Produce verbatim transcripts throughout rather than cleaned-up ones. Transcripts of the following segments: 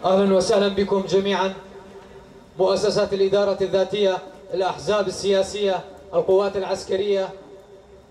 أهلًا وسهلًا بكم جميعًا، مؤسسات الإدارة الذاتية، الأحزاب السياسية، القوات العسكرية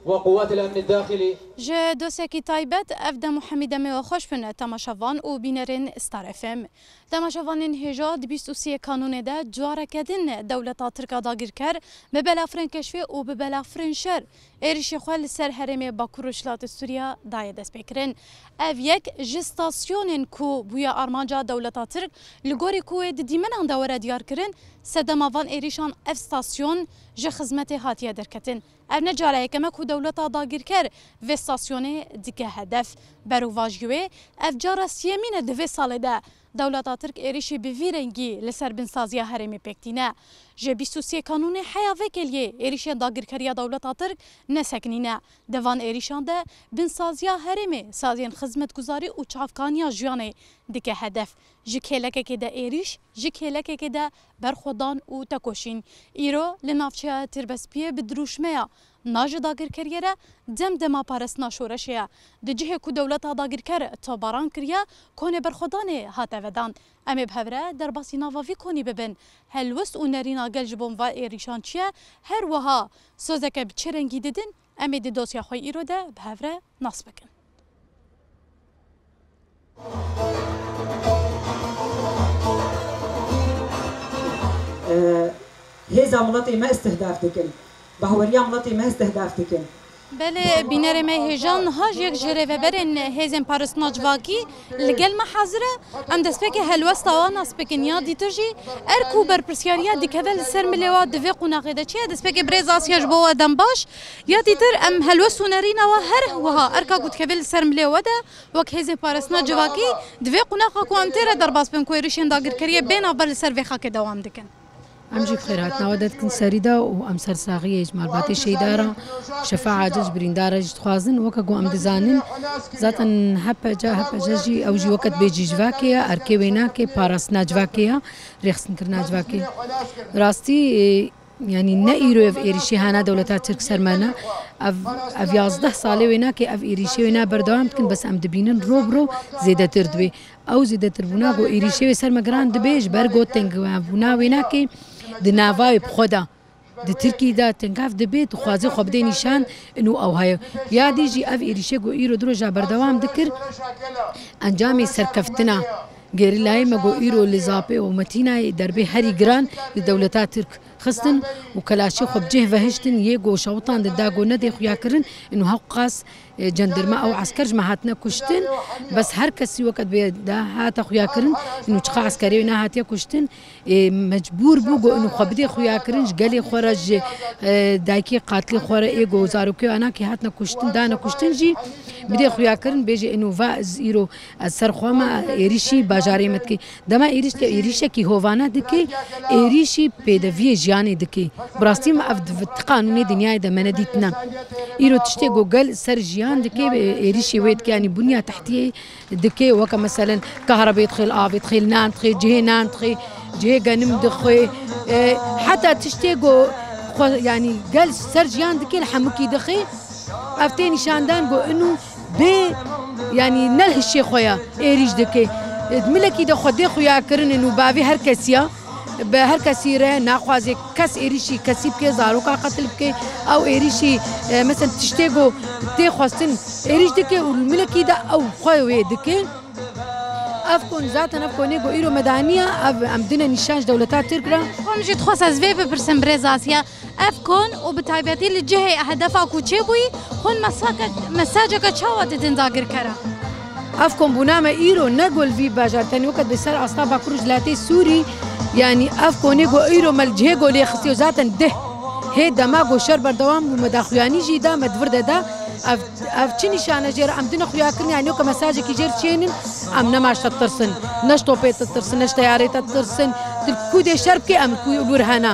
وقوات الأمن الداخلي. Ji dostekî taybet, ev dem û hemî demê we xweş bin, temaşevan û bînerên Star F M. Temaşevanên hêja, di bîst û sê Kanûnê de careke din dewleta Tirk a dagirker bi belafirên keşfê û bi belafirên şer êrişê xwe li ser herêmê Bakur Rojhilatê Sûriya daye destpêkirin. Ev yek ji stasyonên ku bûye armanca dewleta Tirk, li gorî ku wê di dîmenan de were diyarkirin, sedema van êrişan ev stasyon ji xizmetê hatiye derketin. Ev ne cara yekem e ku dewleta dagirker vê stasyonê dike hedef. Berovajî wê, ev cara siyemîn e di vê salê de dewleta Tirk êrişî bi vî rengî li ser binsaziya herêmê pêk tîne. Ji bîst û sê Kanûnê heya vê kêliyê êrişên dagirkeriya dewleta Tirk nesekinîne. Di van êrişan de binsaziya herêmê, saziyên xizmetguzarî û çavkaniya jiyanê dike hedef. Ji kêlekekê de êrîş, ji kêlekekê de berxwedan û tekoşîn. Îro li navçeya Tirbespiyê bi dirûşmeya na ji dagirkeriyê re dem dema parastina şoreşê ye. Di cihê ku dewleta dagirker topbaran kiriye, konê berxwedanê hate vedan. Em ê bi hev re derbasî nava vî konî bibin. Helwest û nerîna gel ji bo van êrîşan çi ye? Her wiha sozeke bi çi rengî didin? Em ê di dosya xwe îro de bi hev re nas bikin. Hêza miletê me istihdaf dikin. Bahweriya miletê me istihdaf dikin. Belê, bînerê me hêja niha ji yek ji rêveberên hêzên parastina civakî li gel me hazir e. Em destpêkê helwesta wan nas bikin. Ya dîtir jî, er ku berpirsyariya dikeve li ser milê wa di vê qonaxê de çi ye? Destpêkê birêz Asya ji bo we dem baş. Ya dîtir em helwest û nerîna we her wiha erka ku dikeve li ser milê we de, wek hêzên parastina civakî, di vê qonaxa ku em tê re derbas bin ku êrişên dagirkeriyê bê navber li ser vê xakê dewam dikin. Em jî bi xêrhatina we derdikin serî de û em sersaxiyê ji malbatê şehîda re, şefa acil ji birîndar re jî dixwazin. Weke ku em dizanin, zaten H P C, H P C jî, ew jî weke dibêjî civakê ye, erkê wê nake, parastina civakê ye, rêxistinkirina civakê. Rastî, e, yanî ne îro ev êrîşê hana dewleta Tirk ser me ne. Ev, ev yazdeh salê wê nake, ev êrîşê wê ne berdewam dikin, bes em dibînin ro bi ro zêdetir dibe. Ew zêdetir bûna ku êrîşê wê ser me giran dibe, ji ber ku tengabûna wê nake di nava wê bi xwe de. Di Tirkî de tengav dibe, dixwaze xwe bide nîşan, ino ew heye. Ya dî jî ev êrîşê ku îro du roja berdewam dikir, encamê serkeftina gerîlayê me ku îro li Zapê û Metînayê derbê herî giran li dewleta Tirk xistin û kelaşê xwe bi cih ve hiştin, yê ku şewitandin da ku nedê xuyakirin, ino hewqas, e, cendirme ew esker ji me hatine kuştin, bes her kesî weke dibê da hate xuyakirin, ino çiqa eskerê wê nehatiye kuştin, e, mecbûr bû ku ino xwe bidê xuyakirin, ji gelê xwe re, ji, e, dayikê qatilê xwe re, ê ku zarokê anakê hatine kuştin, dane kuştin jî bidê xuyakirin, bêje ino va ez îro ez ser xwe me êrîşî bajarê me dikê. Dema êrîş, êrîşekî hovane dike, êrîşî pêdeviyê jiyanê dike. Bi rastî me ev di, di qanûnê dinyayê de me nedîtine. Îro tiştê ku gel ser jiyan dike, êrîşê wê dike, yanî bunya tehtiyê dike, weke meselen kahrebê dixê, li avê dixê, li nan dixê, cihê nan dixê, cihê genim dixê, e, heta tiştê ku xwe, yanî gel ser jiyan dike, li hemikî dixê. Ev tê nîşandan ku inu bê, yanî ne hişê xwe ya êrîş dike. Milekî de xwedê xuya kirin inu bavê her kesî ya. Bi her kesî re naxwaze kes êrîşî kesî bike, zaroka qetil bike. Ew êrîşî, e, mesela tiştê ku tê xwestin êrîş dike û milekî de ew xwe wê dike. Ev kon zaten ev konê ku îro me daniya, ev em dine nîşan ji dewleta Tirk re. Xwe min jî dixwest ez vê bipirsim birêz Asiya. Ev kon û bi taybetî li cihê hedefa ku çêbûyî, hûn mesake-, mesajeke çawa didin dagirkeran? Ev kon bûna me îro ne ku li vî bajar tenê weke di ser asta Bakur û Rojhilatê Sûrî, yanî ev konê ku îro me li cihê ku lê xistiyo zaten deh. Hê dema ku şer berdewam bû me daxuyanî jî da me di vir de da. Ev, ev çi nîşane jê re em dine xuya kirin, yanî weke mesajekî jê re çênin, em nema ji te tirsin, ne ji topê te tirsin, ne ji teyarê te tirsin. Tu ku dê şer bikê, em ku li wir hene.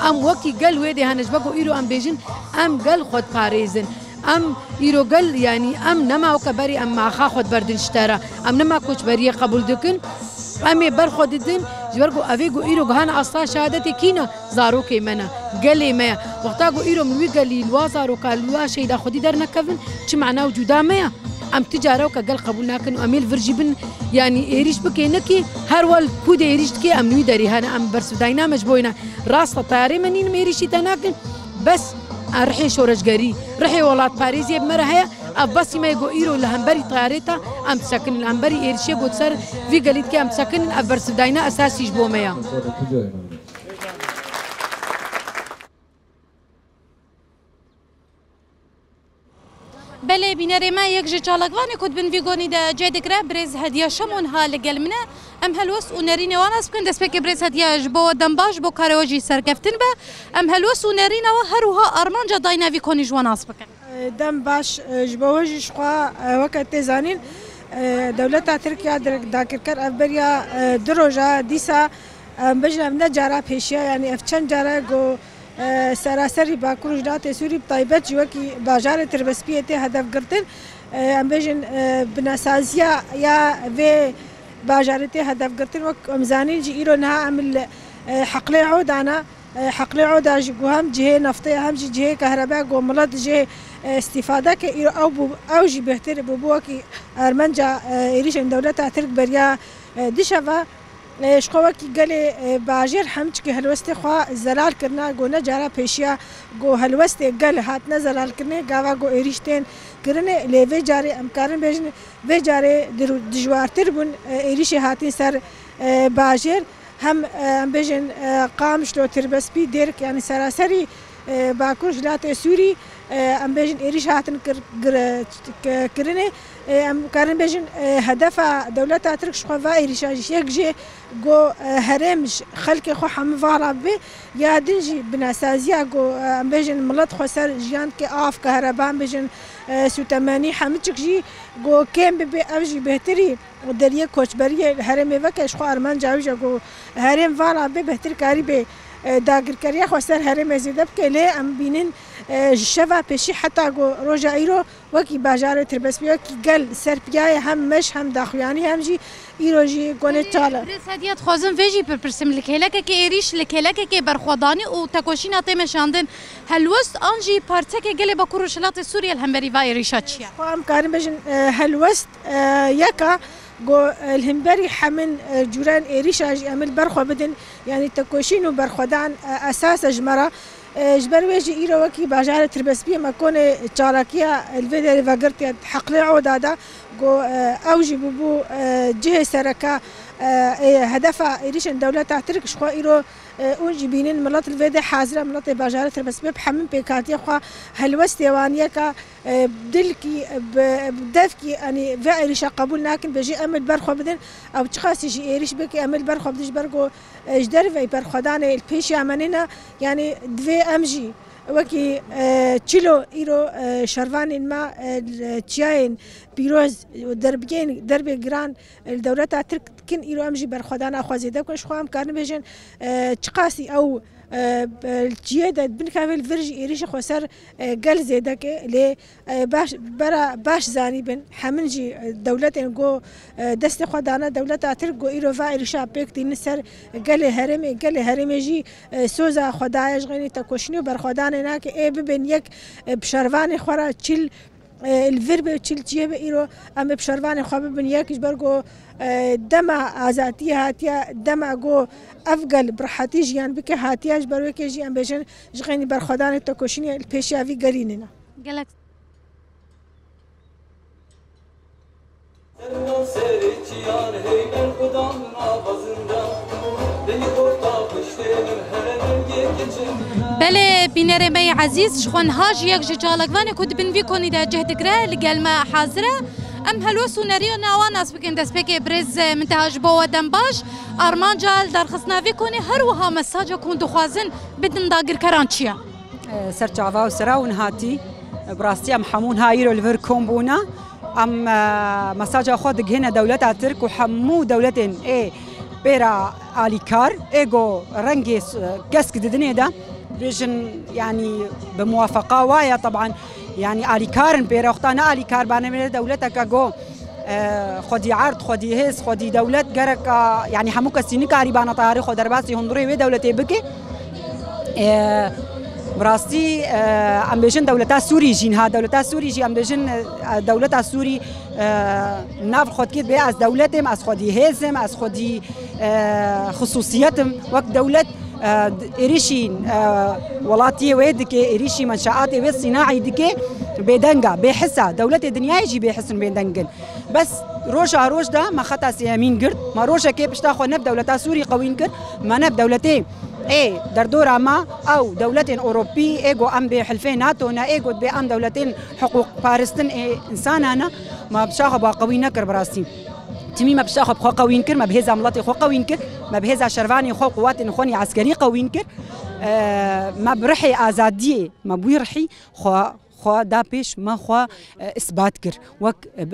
Em wekî gel wê dê hene, ji ber ku îro em bêjin, em gel xwe diparêzin. Em îro gel, yanî em nema weke berê em axa xwe diberdin ji te re. Em nema koçberiyê qebûl dikin. Em ê ber xwe didin, ji ber ku evê ku îro gihane asta şehadetê kî ne? Zarokê me ne, gelê me ye. Wexta ku îro min wî gelî li wa zaroka, li wa şehîda xwedî dernekevin, çi mana û cuda me ye? Em ti cara weke gel qebûl nakin û em ê li vir jî bin, yanî êrîş bike, nekî her wal ku de êrîş dike, em li wî derê hene, em bersivdayîna me ji bo wêne. Rast e, teyarê me nîn, em êrîşî te nakin. Bes, e, rihê şoreşgerî, rihê welatparêziyê bi me re heye. Ev besî me ye ku îro li hemberî teyarê te em disekinin, li hemberî êrîşê ku di ser vî gelî dike em disekinin, ev bersivdayîna esasî ji bo me ye. Belê, bînerê me, yek ji çalakvanê ku di bin vî gonî de cih digire, birêz Hediya Şemo niha li gel min e. Em helwest û nerînê wan nas bikin. Destpêkê birêz Hediya, ji bo we dem baş, ji bo karê we jî serkeftin be. Em helwest û nerîna we her wiha armanca dayîna vî konî ji we nas bikin. Dem baş, e, ji bo we jî, ji xwe, e, weke tê zanîn, e, dewleta Tirk ya dir-, dagirker ev beriya, e, du roja dîsa, em bêjin ev ne cara pêşiya, yanî ev çend cara ku, e, seraserî Bakur û Rojhilatê Sûrî, bi taybet jî wekî bajarê Tirbespiyê tê hedef girtin. E, em bêjin, e, binesaziya ya vê bajarê tê hedef girtin. Wek em zanîn jî îro niha em li, e, Heqlê Oda ne. E, Heqlê Oda jî ku hem cihê neftê ye, hem jî cihê kehrebe ku milet jê, e, îstîfade ke, îro ew bû, ew jî bêhtir bû, bû wekî armanca, e, êrîşên dewleta Tirk beriya, e, dişeva. E, ji xwe wekî gelê, e, bajêr hemçikî helwestê xwe zelal kirine, ku ne cara pêşiya ku helwestê gel hatine zelalkirinê, gava ku êrîş tên kirinê, lê vê carê em karin bêjin, vê carê dir-, dijwartir bûn, e, êrîşê hatîn ser, e, bajêr. Hem, e, em bêjin, e, Qamişlo, Tirbespî, Dêrk, yanî seraserî, e, Bakur Rojhilatê Sûrî, e, em bêjin êrîş hatin kir-, gir-, ki-, kirinê. E, em karin bêjin, e, hedefa dewleta Tirk ji xwe va êrîşa jî yek jê ku, e, herêm ji xelkê xwe hemû vala bibe, ya din jî binesaziya ku, e, em bêjin milet xwe ser jiyan dike, av, kehreba, em bêjin, e, sûtemenî, hemû çik jî ku kêm bibe, ev jî bêhtirî deriyê koçberiyê herêmê veke, ji xwe armanca wî jî ku herêm vala bê, bêhtir karî bê, e, dagirkeriya xwe ser herêmê zêde bike. Lê em bînin, e, ji şeva pêşî heta ku roja îro wekî bajarê Tirbespî, wekî gel serpiya ye, hem meş, hem daxuyanî, hem jî îro jî gonê çal e. Birêz Hediya, dixwazim vê jî bipirsim, li kêlekekê êrîş, li kêlekekê berxwedanî û tekoşîna tê meşandin, helwest an jî parçekê gelê Bakur Rojhilatê Sûriyê li hemberî va êrîşa çi ye? Xwe em karin bêjin, e, helwest, e, yeka ku, e, li hemberî hemin, e, cûrên êrîşa jî em li ber xwe bidin, yanî tekoşîn û berxwedan, e, esas e ji me re. E, ji ber wê jî îro wekî bajarê Tirbespiyê me konê çalakiya li vê derê vegirtiye Heqlê Oda de, ku, e, ew jî bûbû, e, cihê sereke, e, ê hedefa êrîşên dewleta Tirk. Ji xwe îro, e, hûn jî bînin, milet li vê de hazir e, miletê bajarê Tirbespiyê bi hemû pêkhatiyê xwe helwestê wan yek e, e, dilkî, bi, bi devkî, yanî vê êrîşa qebûl nakin, bêjî em li ber xwe bidin, ew çiqasî jî êrîş bike, em li ber xwe bidin, ji ber ku, e, ji derveyî berxwedanê li pêşiya me nîne, yanî divê em jî wekî, e, çilo îro, e, şervanên me, e, li çiyayên pîroz û derbiyên, derbê giran, e, li dewleta Tirk dikin, îro em jî berxwedana xwe zêde bikin. Ji xwe em karin bêjin, e, çiqasî ew, e, bi, li çiyê de bin kevê li vir jî êrîşê xwe ser, e, gel zêde ke, lê, e, baş, bera baş zanî bin, hemin jî, e, dewletên ku, e, destê xwe dane dewleta Tirk, ku îro va êrîşa pêk tînin ser gelê herêmê, gelê herêmê jî, e, soza xwe daye ji xeynî tekoşînê û berxwedanê nake ê bibin yek, e, bi şervanê xwe re çil, e, li vir be, çil çiyê be, îro em ê bi şervanê xwe bibin yek, ji ber ku, e, dema azadiyê hatiye, dema ku ev gel bi rehetî jiyan bike hatiye, ji ber wê kê jî em bêjin ji xeynî berxwedanê tekoşînê li pêşiya vî gelî nîne. Gelek Belê, bînerê me yê ezîz, ji xwe niha jî yek ji çalakvanê ku di bin vî konî de cih digire, li gel me hazir e. Em helwest û nerîna wan nas bikin, destpêkê birêz Minteha, ji bo we dem baş, armanca li darxistina vî konî her wiha mesaja ku hûn dixwazin bidin dagirkeran çi ye? Serçava û sera hûn hatî. Bi rastî em hemû niha îro li vir kom bûne. Em, e, mesaja xwe digihîne dewleta Tirk û hemû dewletên ê pêra alîkar, ê ku rengê s-, kesk di dinê de bêjin, yanî bi muwafeqa wa ye, teban, yanî alîkar in pêra, wexta ne alîkar bane, dewleteke ku, e, xwedî erd, xwedî hêz, xwedî dewlet gereka, yanî hemû kesî nikarîbana tayarê xwe derbasî hundirê wê dewletê bike. E, Bi rastî, e, em bêjin dewleta Sûrî jî, niha dewleta Sûrî jî, em bêjin, e, dewleta Sûrî, e, nav xwe dikê dibê ez dewletê me, ez xwedî hêz im, ez xwedî, e, xisûsiyet im. Wek dewlet, e, êrîşî, e, welatiyê wê dike, êrîşî menşeatê wê sînaî dike, bêdeng e, bêhis e. Dewletê dinyayê jî bêhis in, bêdeng in. Bes roja roj de me xeta sêyemîn girt. Me rojekê pişta xwe ne bi dewleta Sûrî qewîn kir, me ne bi dewletê ê derdora me, ew dewletên Ewropî, ê got em bê hilfê nato ne, ê got bê em dewletên hiqûqparistin ê însanan e. Me pişta xwe ba qewî nekir bi rastî. Timî me pişta xwe bi xwe qewîn kir, me bi hêza miletê xwe qewîn kir, me bi hêza şervanê xwe û quwatên xwe nî eskerî qewîn kir. E, me bi rihê azadiyê, me bi wî rihî xwe xwe da pêş, me xwe, e, isbat kir wek, e,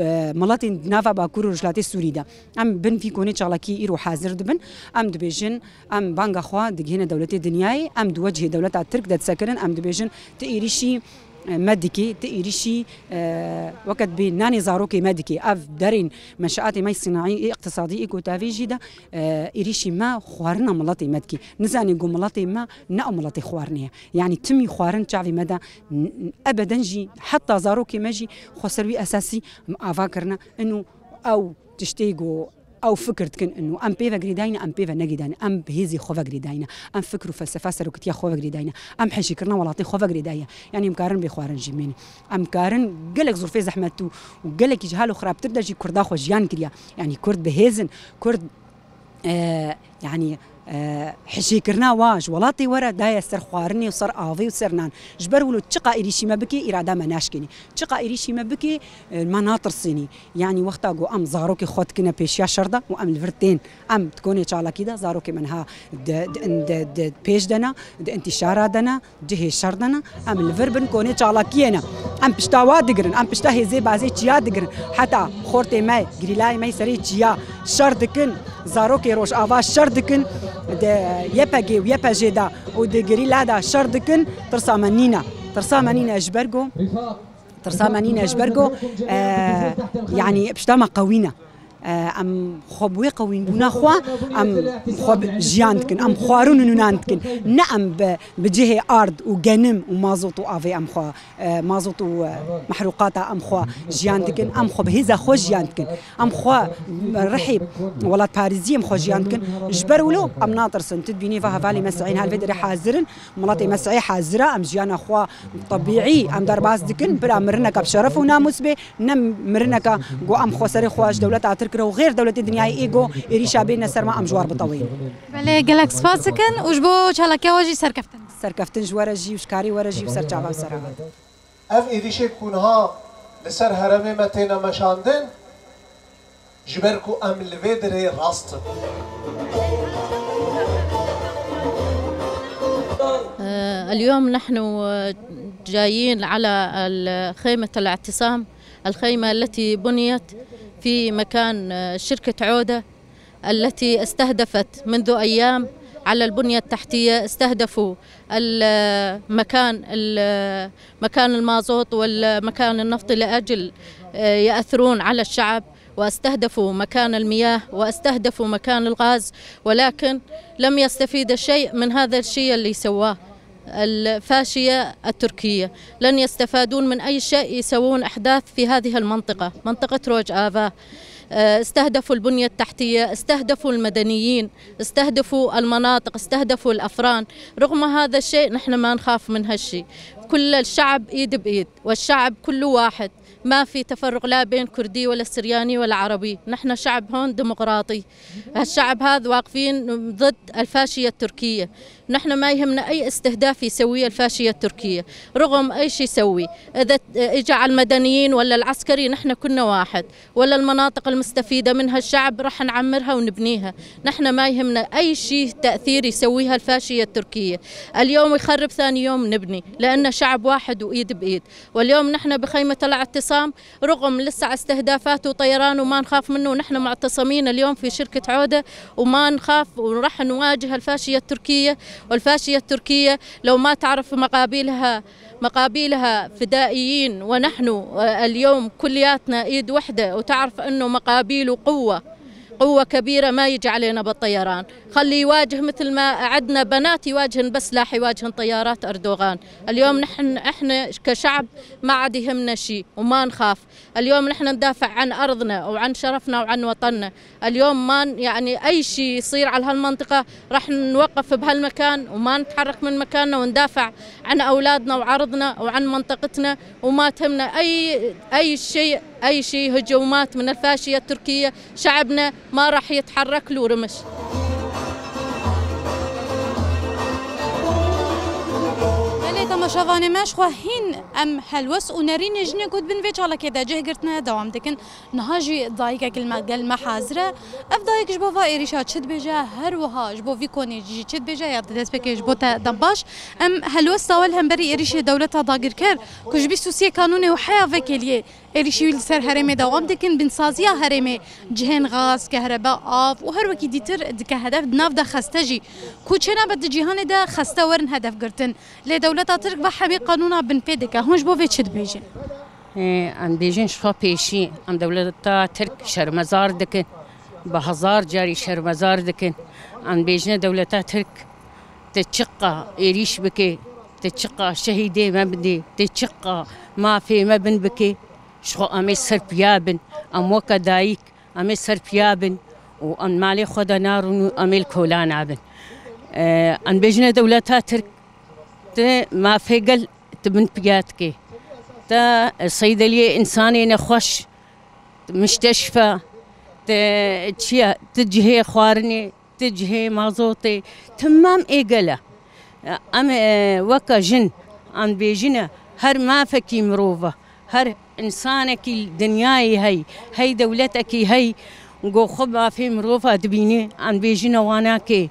miletên di nava Bakur û Rojhilatê Sûrî de. Em bin vî konê çalakiyê îro hazir dibin. Em dibêjin, em banga xwe digihîne dewletê dinyayê, em di wecihê dewleta Tirk de disekirin, em dibêjin, tu êrîşî, e, me dikê, tu êrîşî, e, weke dibê nanê zarokê me dikê. Ev derên menşeatê me sînaî ê iqtisadî ê ku tavê jî de, e, êrîşî me xwarina miletê me dikê. Nizanê ku miletê me ne ew miletê xwarinê ye. Yanî timî xwarin çavê me de n-, n-, ebeden jî heta zarokê me jî xwe ser wî esasî ava kirine. Ino ew tiştê ku ew fikir dikin, ino em pê ve girêdayî ne, em pê ve negirêdayî ne, em bi hêzê xwe ve girêdayî ne, em fikir û felsefa seroktiya xwe ve girêdayî ne, em hişîkirina welatê xwe ve girêdayî ye. Yanî em karin bê xwarin jî bimînin. Em karin gelek zurfê zehmet û, û gelekî ji hal û xirabtir de jî Kurda xwe jiyan kiriye. Yanî Kurd bi hêz in, Kurd e, yanî, e, hişêkirina wa ji welatê were daye ser xwarinê û ser avê û ser nan. Ji ber wilo çiqa êrîşî me bike, îrada me naşkênî. Çiqa êrîşî me bike, e, me natirsînî. Yanî wexta ku em zarokê xwe dikine pêşiya şer de û em li vir tên, em di konê çalakî de, zarokê me niha di, di, di, di pêş de ne, di întîşara de ne, cihê şer de ne, em li vir bin konê çalakiyê ne. Em pişta wa digirin, em pişta hêzê bazê çiya digirin. Heta xortê me, girîlayê me serê çiya şer dikin, zarokê Rojava şer dikin, di Y P G û Y P J de û di girîla de şer dikin, tirsa me nîne. Tirsa me nîne ji ber ku, tirsa me nîne ji ber ku, e, yanî pişta me qewî ne. E, em xwe bi wê qewînbûna xwe, em xwe bi jiyan dikin, em xwarin û nûnan dikin. Ne em bi, bi cihê ard û genim û mazot û avê em xwe, e, mazot û, e, mehrûqata em xwe jiyan dikin, em xwe bi hêza xwe jiyan dikin. Em xwe rihê welatparêziyê em xwe jiyan dikin. Ji ber wilo em natirsin. Tu dibînî va hevalê me seyîn hal vê derê hazir in. Miletê me seyî hazir e. Em jiyana xwe tebîî em derbas dikin. Bila mirineke bi şeref û namûs bê. Ne mirineke ku em xweserê xwe ji dewleta Tirk re û xêr dewletê dinyayê ê ku êrîşa bêne ser me, em ji war bitewînin. Belê, gelek spas dikin û ji bo çalakiya we jî serkeftin. Serkeftin ji we re jî û ji karê we re jî û ser çava û ser ava. Ev êrîşê ku niha li ser herêmê me têne meşandin, ji ber ku em li vê dirê rast in. آه، اليوم نحن جايين على ال-، خيمة الاعتصام، الخيمة التي بنيت في مكان، آه، شركة عودة التي استهدفت منذ أيام على البنية التحتية، استهدفوا ال-، مكان ال-، مكان المازوت والمكان النفطي لأجل، آه، يأثرون على الشعب، واستهدفوا مكان المياه، واستهدفوا مكان الغاز، ولكن لم يستفيد شيء من هذا الشيء اللي سواه. الفاشية التركية لن يستفادون من أي شيء يسوون أحداث في هذه المنطقة، منطقة روج آفا. آه، استهدفوا البنية التحتية، استهدفوا المدنيين، استهدفوا المناطق، استهدفوا الأفران. رغم هذا الشيء نحن ما نخاف من هالشيء. كل الشعب إيد بإيد، والشعب كله واحد، ما في تفرق لا بين كردي ولا سرياني ولا عربي. نحن شعب هون ديمقراطي. هالشعب هذا واقفين ضد الفاشية التركية. نحن ما يهمنا أي استهداف يسويه الفاشية التركية، رغم أي شي يسوي. إذا ت-، إجا على المدنيين ولا العسكري، نحن كنا واحد، ولا المناطق المستفيدة منها الشعب رح نعمرها ونبنيها. نحن ما يهمنا أي شي تأثير يسويها الفاشية التركية. اليوم يخرب، ثاني يوم نبني، لأن شعب واحد وإيد بإيد. واليوم نحن بخيمة الاعتصام، رغم لسه استهدافات وطيران وما نخاف منه، ونحن معتصمين اليوم في شركة عودة وما نخاف، ورح نواجه الفاشية التركية. والفاشية التركية لو ما تعرف مقابيلها، مقابيلها فدائيين، ونحن، آه، اليوم كلياتنا إيد وحدة، وتعرف إنه مقابيله قوة. قوة كبيرة ما يجي علينا بالطيران. خلي يواجه مثل ما عندنا بنات يواجهن بسلاح يواجهن طيارات أردوغان. اليوم نحن، إحنا كشعب ما عاد يهمنا شي وما نخاف. اليوم نحن ندافع عن أرضنا وعن شرفنا وعن وطننا. اليوم ما ن-، يعني أي شي يصير على هالمنطقة رح نوقف بهالمكان وما نتحرك من مكاننا وندافع عن أولادنا وعرضنا وعن منطقتنا. وما تهمنا أي، أي شيء، أي شيء هجومات من الفاشية التركية، شعبنا ما راح يتحرك له رمش. Belê temaşevanê me, ji xwe hîn em helwest û nerînê jinê ku di bin vê çalakê de cih girtine dewam dikin. Niha jî dayikek li me, gel me hazir e. Ev dayik ji bo va êrîşa çi dibêje, her wiha ji bo vî konê jî çi dibêje ya di destpêkê ji bo te dem baş. Em helwesta we li hemberî êrîşê dewleta dagirker ku ji bîst û sê kanûnê û heya vekêliyê êrîşî wî li ser herêmê dewam dikin, binsaziya herêmê cihên gaz, kehrebe, av û her wekî dîtir dike hedef, di nav de xeste jî ku çênabe di cîhanê de xeste werin hedef girtin. Lê dewleta Tirk ve hemî qanûna binpê dike. Hûn ji bo vê çi dibêjin? Ê, em bêjin ji xwe pêşî, em dewleta Tirk şermezar dikin. Bi hezar carî şermezar dikin. Em bêjine dewleta Tirk, tu çiqa êrîş bike, tu çiqa şehîdê me bidê, tu çiqa mafê me bin bike, ji xwe em ê serpiya bin. Em weke dayik, em ê serpiya bin û em malê xwe de narin û em ê li kola nabin. Ê, em bêjine dewleta Tirk, tu mafê gel tu bin piya dikê. Te seydeliyê însanê nexweş, mişteşfe, te çiya, te cihê xwarinê, te cihê mazotê, temam ê gel e. Em, e, weke jin, em bêjine, her mafekî mirov e, her însanekî dinyayê hey, hey dewletekî hey, go xwe mafê mirova dibîne, em bêjine wanakê.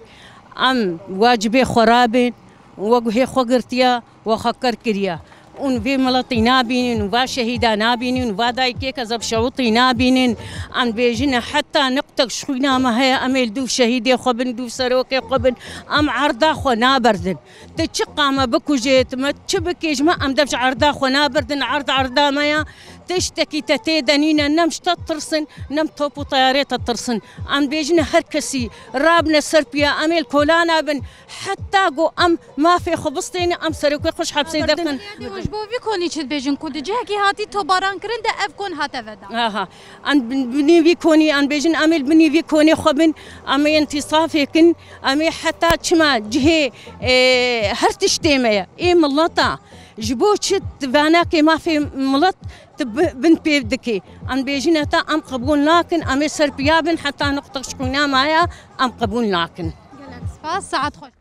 Em wacibê xwe rabin, we guhê xwe girtiye, we xwe ker kiriye. Hûn vê miletî nabînin, va şehîda nabînin, va dayikê kezeb şewitî nabînin. Em bêjine heta niqtek ji xwîna me heye, em ê li dû şehîdê xwe bin, dû serokê xwe bin. Em erda xwe naberdin. Tu çiqa me bikujê, tu me çi bikê ji me, em dev ji erda xwe nabirdin, erd erda me ya. Tiştekî te tê de nîne, nem ji te tirsin, nem top û teyarê te tirsin. Em bêjine her kesî rabine ser piya, em ê li kola nabin. Heta ku em mafê xwe bistêne, em serokê xwe ji hepsê derxin. Ji bo vî konî çi dibêjin ku di cihekî hatî tobaran kirin de ev kon hate vedan? Aha. Em bin-, binî vî konî, em bêjin, em ê li binî vî konê xwe bin, em ê întîsafê kin, em ê heta çima cihê, e, her tiştê me ye. Ê mileta, ji bo çi tu venakê mafê milet tu bi-, bin pê dikê? Em bêjin heta em qebûl nakin, em ê serpiya bin, heta nuqteş xwîna me ya, em qebûl nakin. Gelek spas, saet xweş.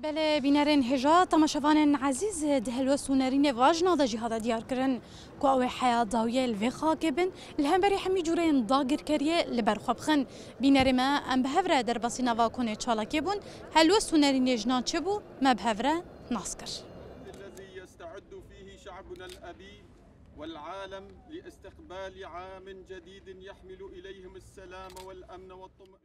Belê, bînerên hêja, temaşevanên ezîz, di helwest û nerînê vajna de jî hate diyarkirin ku ew ê heya dawiyê li vê xakê bin, li hemberî hemî cûreyên dagirkeriyê li ber xwe bixin. Bînerê me, em bi hev re derbasî nava konê çalakê bûn, helwest û nerînê jinan çi bû, me bi hev re nas kir. الذي يستعد فيه شعبنا الأبي والعالم لاستقبال عام جديد يحمل إليهم السلام والأمن والطمأنينة.